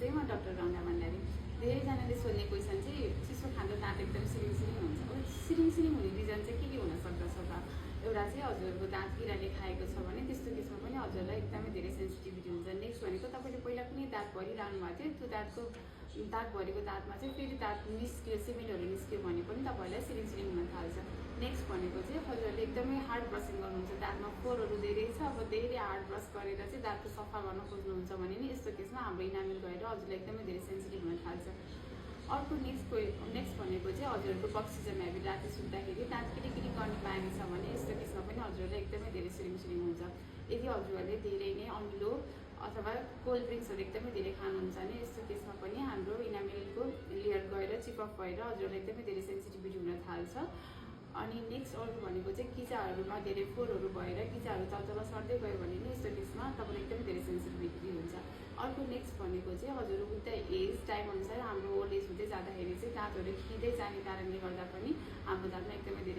चाहिँ म डाक्टर गङ्गा भण्डारी। धेरैजनाले सोध्ने क्वेसन चाहिँ चिसो खाँदा दाँत एकदम सिरिङ हुन्छ। सिरिङ हुने रिजन चाहिँ के हुन सक्दछ त? एउटा चाहिँ हजुरको दाँत किराले खाएको छ भने त्यस्तो केसमा पनि हजुरलाई एकदमै धेरै सेन्सिटिभिटी हुन्छ। नेक्स्ट भनेको तपाईँले पहिला कुनै दाँत भरिरहनु भएको थियो, त्यो दाँत भरेको दाँतमा चाहिँ फेरि दाँत निस्क्यो, सिमेन्टहरू निस्क्यो भने पनि तपाईँहरूलाई सिरिङ हुन थाल्छ। नेक्स्ट भनेको चाहिँ हजुरले एकदमै हार्ड ब्रसिङ गर्नुहुन्छ, दाँतमा फोहोरहरू धेरै छ, अब धेरै हार्ड ब्रस गरेर चाहिँ दाँतको सफा गर्न खोज्नुहुन्छ भने नि यस्तो केसमा हाम्रो इनामेल गएर हजुरलाई एकदमै धेरै सेन्सिटिभ हुन थाल्छ। अर्को नेक्स्ट भनेको चाहिँ हजुरहरूको बक्सिजम हेबिट, राति सुत्दाखेरि दाँत किरिकिरी गर्ने बानी छ भने यस्तो केसमा पनि हजुरलाई एकदमै धेरै सिरिङ हुन्छ। यदि हजुरहरूले धेरै नै अमिलो अथवा कोल्ड ड्रिङ्क्सहरू एकदमै धेरै खानुहुन्छ भने यस्तो केसमा पनि हाम्रो इनामेलको लेयर गएर चिपअप भएर हजुरलाई एकदमै धेरै सेन्सिटिभिटी हुन थाल्छ। अनि नेक्स्ट अर्को भनेको चाहिँ किचाहरूमा धेरै फोहोरहरू भएर किचाहरू तल सर्दै गयो भने नि यस्तो केसमा तपाईँलाई एकदमै धेरै सेन्सिटिभिटी हुन्छ। अर्को नेक्स्ट भनेको चाहिँ हजुर विथ द एज टाइम अनुसार हाम्रो ओल्ड एज हुँदै जाँदाखेरि चाहिँ दाँतहरू खिँदै जाने कारणले गर्दा पनि हाम्रो दाँतमा एकदमै धेरै